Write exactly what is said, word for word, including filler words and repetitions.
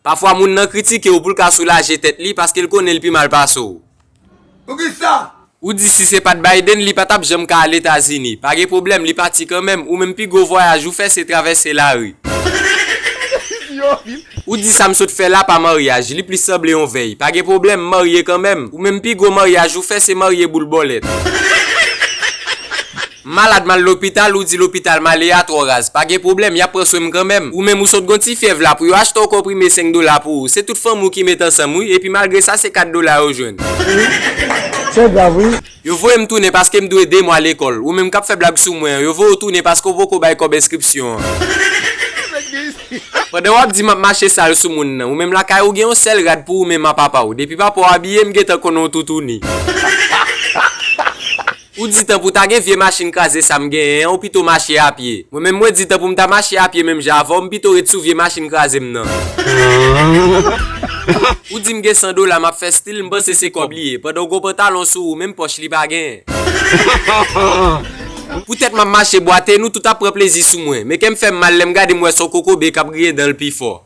Pafwa moun nan kritike w pou l ka soulaje tèt li paske l konnen l pi mal pase w. Poukisa? Ou di si se pa t Biden, li pa t ap janm ka al Etazini. Pa gen pwoblèm, li pati kanmenm. Ou menm pi gwo vwayaj ou fè se travèse lari. Ou di sa m sot fè la pa maryaj, li plis sanble yon vèy. Pa gen pwoblèm, m marye kanmenm. Ou menm pi gwo maryaj ou fè se marye boul bòlèt. M malad m al lopital, ou di lopital m ale a twò raz. Pa gen pwoblèm, y ap pran swen m kanmenm. Ou menm ou sot gon ti fyèv la pou yo achte w konprime senk dola pou ou. Se tout fanmi w ki met ansanm wi, epi malgre sa se kat dola yo jwenn. Se grav wi. Yo voye m tounen paske m dwe de mwa lekòl. Ou menm k ap fè blag sou mwen an, yo voye w tounen paske w poko bay kòb enskripsyon an. Pandan w ap di m ap mache sal sou moun nan, ou menm lakay ou gen yon sèl rad pou ou menm a papa w. Depi papa w abiye, m gentan konnen w toutouni. Ou di tan pou ta gen vye machin kraze sa m genyen an, ou pito mache apye. Mwen menm mwen di tan pou m ta mache apye menm jan avè w, m pito ret sou vye machin kraze m nan. Ou di m gen san dola m ap fè stil, m panse se kòb li ye. Pandan w gon pantalon sou ou, menm pòch li pa genyen. Poutèt m ap mache bwate, nou tout ap pran plezi sou mwen. Men kè m fè m mal lè m gade m wè s on kokobe k ap griyen dan l pi fò.